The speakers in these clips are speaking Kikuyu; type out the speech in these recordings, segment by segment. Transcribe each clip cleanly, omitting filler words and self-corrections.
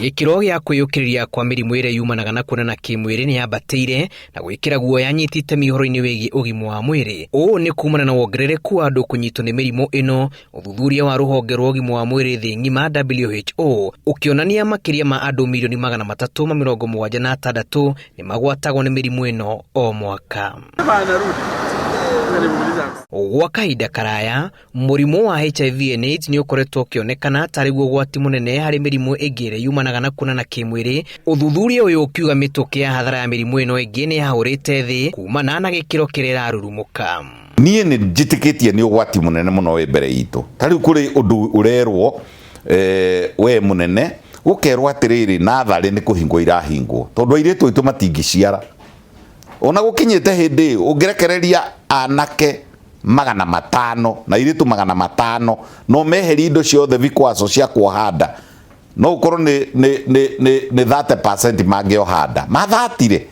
Gĩkĩro gĩa kwĩyũkĩrĩria kwa mĩrimũ ĩrĩa yumanaga na kuonana kĩmwĩrĩ nĩ yambatĩire na gwĩkĩra guoya anyiti itemi ũhoro-inĩ wĩgiĩ ũgima wa mwĩrĩ. Ũũ nĩ kumana na wongerereku wa andũ kũnyitwo nĩ mĩrimũ ĩno. Ũthuthuria wa rũhonge rwa ũgima wa mwĩrĩ thĩ ng'ima WHO ũkĩonania makĩria ma andũ 376,000 nĩ magwatagwo nĩ mĩrimũ ĩno o mwaka. Gwa kahinda karaya, mũrimũ wa HIV and AIDS nĩ ũkoretwo ũkĩonekana tarĩ guo ũgwati mũnene harĩ mĩrimũ ĩngĩ ĩrĩa yumanaga na kuonana kĩmwĩrĩ. Ũthuthuria ũyũ ũkiuga mĩtũkĩ ya hathara ya mĩrimũ ĩno ĩngĩ nĩ yahũrĩte thĩ kumana na gĩkĩro kĩrĩa ĩrarurumũka. Niĩ nĩ njĩtĩkĩtie nĩ ũgwati mũnene mũno wĩ mbere itũ. Ta rĩu kũrĩ ũndũ ũrerwo eh, we mũnene gũkerwo atĩrĩrĩ natharĩ nĩ kũhingwo irahingwo tondũ airĩtu aitũ matingĩciara ona gũkinyĩte hĩndĩ ũngĩrekereria anake 500 na airĩtu 500 no meherie indo ciothe vikwazo cia kuoha nda no ũkorwo nĩ nĩ nĩ nĩ nĩ 30% mangĩoha nda mathatire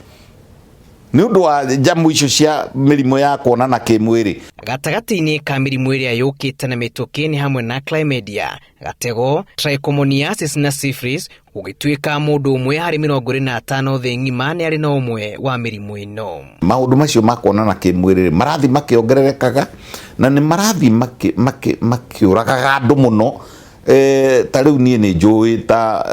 nĩ ũndũ wa njamu icio cia mĩrimũ ya kuonana kĩmwĩrĩ. Gatagatĩ-inĩ ka mĩrimũ ĩrĩa yũkĩte na mĩtũkĩ nĩ hamwe na chlamydia, gatego, trichomoniasis na syphilis, gũgĩtuĩka mũndũ ũmwe harĩ 25 thĩ ng'ima nĩ arĩ na ũmwe wa mĩrimũ ĩno. Maũndũ macio ma kuonana kĩmwĩrĩ marathiĩ makĩongererekaga na nĩ marathiĩ makĩũragaga andũ mũno. Ta rĩu niĩ nĩ njũĩ ta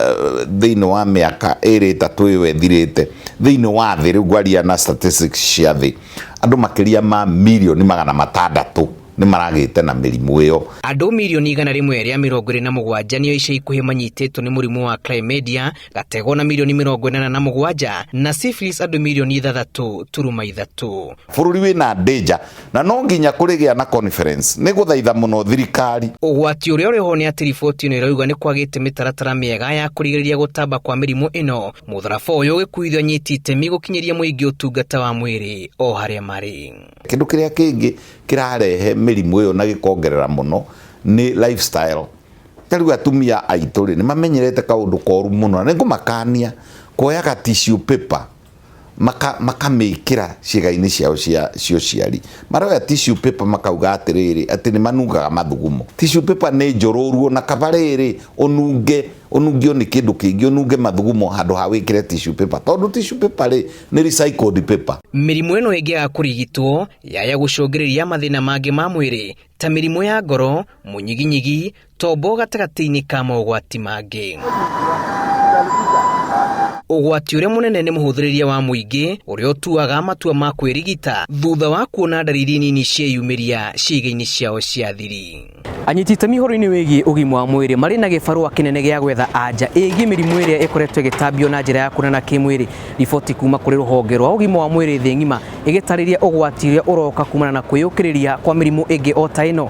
thĩinĩ wa mĩaka ĩrĩ ĩtatũ ĩyo ĩthirĩte thĩinĩ wa thĩ, rĩu ngwaria na statistics cia thĩ, andũ makĩria ma 600,000,000 nĩ maragĩte na mĩrimũ ĩyo. Andũ 127,000,000 nĩo ica ikuhĩ manyitĩtwo nĩ mũrimũ wa chlamydia, gatego na 87,000,000 na syphilis andũ 6.3,000,000. Bũrũri wĩna danger na no nginya kũrĩgĩa na conference. Nĩ gũthaitha mũno thirikari. Ũgwati ũrĩa ũrĩ ho nĩ atĩ riboti ĩno ĩrauga nĩ kwagĩte mĩtaratara mĩega ya kũrigĩrĩria gũtamba kwa mĩrimũ ĩno, mũtharaba ũyũ ũgĩkuithio anyiti itemi gũkinyĩria mũingĩ ũtungata wa mwĩrĩ o harĩa marĩ. Kĩndũ kĩrĩa kĩngĩ kĩrarehe mĩrimũ ĩyo na gĩkongerera mũno nĩ lifestyle. Ta rĩu atumia aitũ rĩ, nĩ mamenyerete kaũndũ koru mũno na nĩ ngũmakania kuoyaga tissue paper makamĩkĩra ciĩga-inĩ ciao cia ũciari. Maroya tissue paper makauga atĩrĩrĩ, atĩ nĩ manungaga mathugumo. Tissue paper nĩ njũrũru ona kaba rĩrĩ ũnunge ũnungio nĩ kĩndũ kĩngĩ ũnunge mathugumo handũ ha wĩkĩre tissue paper, tondũ tissue paper rĩ nĩ recycled paper. Mĩrimũ ĩno ĩngĩaga kũrigitwo yaya gũcũngĩrĩria mathĩna mangĩ ma mwĩrĩ ta mĩrimũ ya ngoro, mũnyiginyigi, tombo gatagatĩ-inĩ ka mogwati mangĩ. Ũgwati ũrĩa mũnene nĩ mũhũthĩrĩria wa mũingĩ ũrĩa ũtuaga matua ma kwĩrigita thutha wa kuona ndariri nini cieyumĩria ciĩga-inĩ ciao cia thiri. Anyiti itemi ũhoro-inĩ wĩgiĩ ũgima wa mwĩrĩ marĩ na gĩbarũa kĩnene gĩa gwetha anja ĩgiĩ mĩrimũ ĩrĩa ĩkoretwo ĩgĩtambio na njĩra ya kuonana kĩmwĩrĩ. Riboti kuma kũrĩ rũhonge rwa ũgima wa mwĩrĩ thĩ ng'ima ĩgĩtarĩria ũgwati ũrĩa ũroka kumana na kwĩyũkĩrĩria kwa mĩrimũ ĩngĩ o ta ĩno.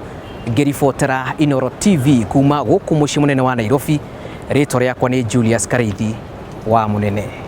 Ngĩribotera Inooro TV kuma gũkũ mũciĩ mũnene wa Nairobi, rĩtwa rĩakwa nĩ Julius Karĩithi wa Mũnene.